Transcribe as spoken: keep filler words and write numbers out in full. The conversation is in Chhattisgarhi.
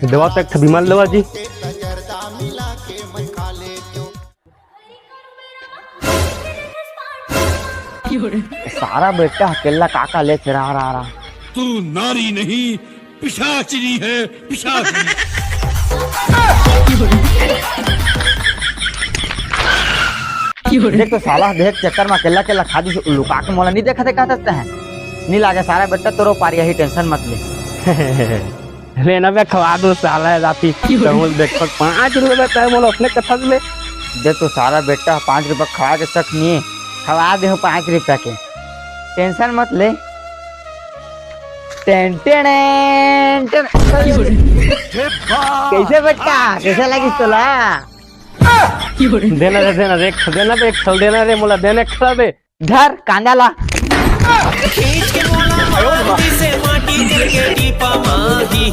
देवा तो एक ठो विमल देवा जी। सारा बेटा अकेला काका लेके रहा, रहा, रहा। तू नारी नहीं, पिशाचिनी है, पिशाचिनी। देख तो साला, देख चक्कर में अकेला अकेला खा दिस, लुका के मोला नहीं देखा देखा सकते हैं। नहीं लागे सारा बेटा तोरो पार यही, tension मत ले। लेना बे, खवा दो साला है जाती। तो बोल देख, पर पाँच रुपए में तय मोला अपने कथा में। देख तो सारा बेटा, पाँच रुपए खवा के शक नहीं है, खवा दे हूँ पाँच रुपए के, tension मत ले। Ten ten ten. कैसे बेटा, कैसे लगी तोला? देना रे, देना रे, एक ठो देना बे, एक ठो देना रे, मोला देना एक ठो बे। धर कांदा ला। खींच के मोला माटी से माटी करके टीपा माही।